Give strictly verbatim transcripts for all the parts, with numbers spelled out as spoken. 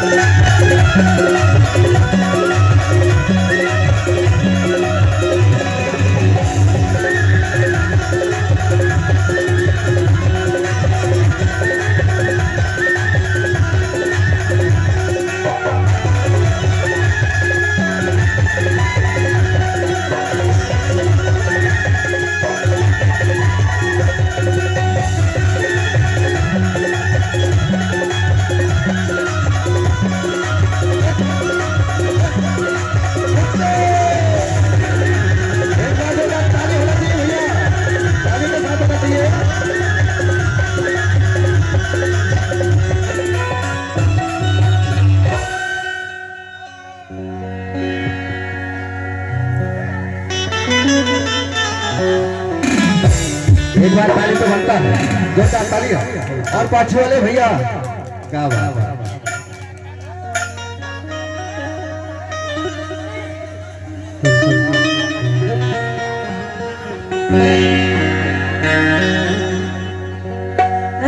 एक बार जोरदार ताली होना चाहिए भैया, ताली के साथ होना चाहिए। एक बार ताली तो बनता है, जोरदार ताली हो। और पाछू वाले भैया, क्या बात है।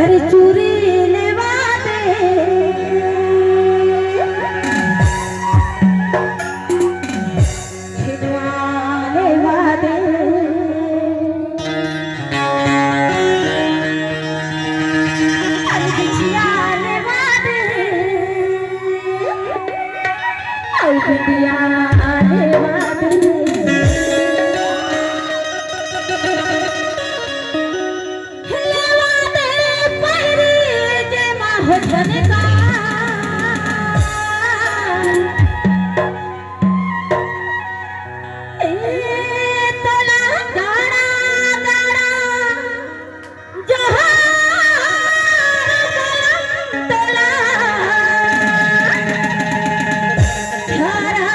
अरे चूरी लेवा दे, खिलवा लेवा दे। अरे बिछिया लेवा दे, अरे बिटिया लेवा दे। लेवा दे पैरी जे माँ हो झनका। ए तोला गाड़ा गाड़ा जोहार कलम तोला। हरा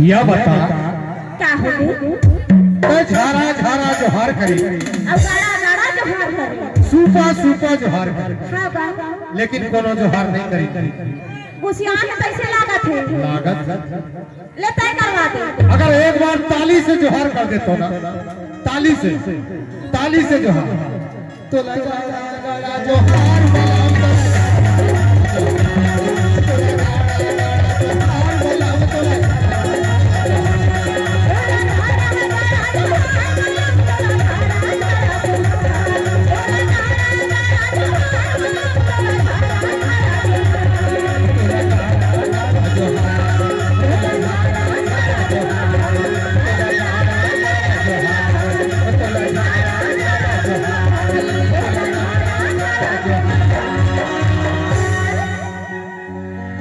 या बता, का होगे? तैं झारा झारा जोहार करे, अउ गाड़ा गाड़ा जोहार करे। सूपा सूपा जोहार करे, हाँ बा। लेकिन कोनो जोहार नहीं करे। गुसियान कइसे लागत हे? लागत हे। ले तय करवा दे। अगर एक बार ताली से जोहार कर देतो ना, ताली से, ताली से जोहार। तो लगा, लगा, लगा, जोहार बलाम तो लगा।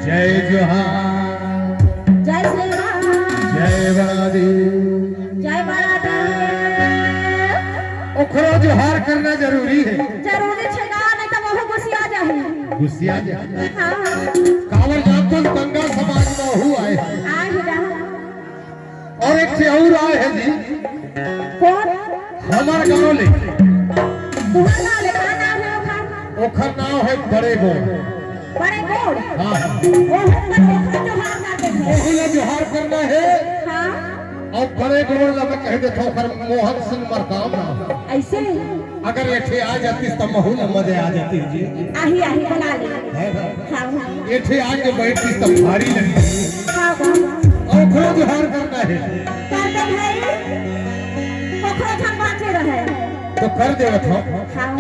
जय जोहार। जय श्री राम। जय बड़ा देव। जय बड़ा देव। ओखरो जोहार करना जरूरी हे। जरूरी छे गा, नहीं तो वहू गुसिया जाही। गुसिया जाही। हाँ, हाँ। काबर जानत हस, गंगा समाज में वहू आए। आए ही रहा। अउ एक ठे अउ आए हे जी। कोन? हमर गांव ले। तुंहर गांव ले, का नाम हे ओखर? ओखर नाम हे बड़े गोड़। बड़े गोड़? हाँ, हाँ। ओहू ला जोहार करना हे। हाँ। अउ बड़े गोड़ ला मैं कह देथों, ओखर मोहन सिंह मरकाम नाम हे। अइसे? अगर ए ठे आ जातिस त महू ला मजा आ जातिस जी। आही, आही, बला ले। हे ना? हाँ, हाँ। ए ठे आके बइठतिस त भारी लगतिस। हाँ, हाँ। अउ ओखरो जोहार करना हे। कर दे भाई, ओखरो झन बाँचे रहे। त कर देवत हँव। हाँ।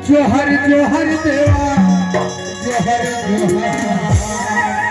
जोहार, जोहार देवा, जोहार, जोहार।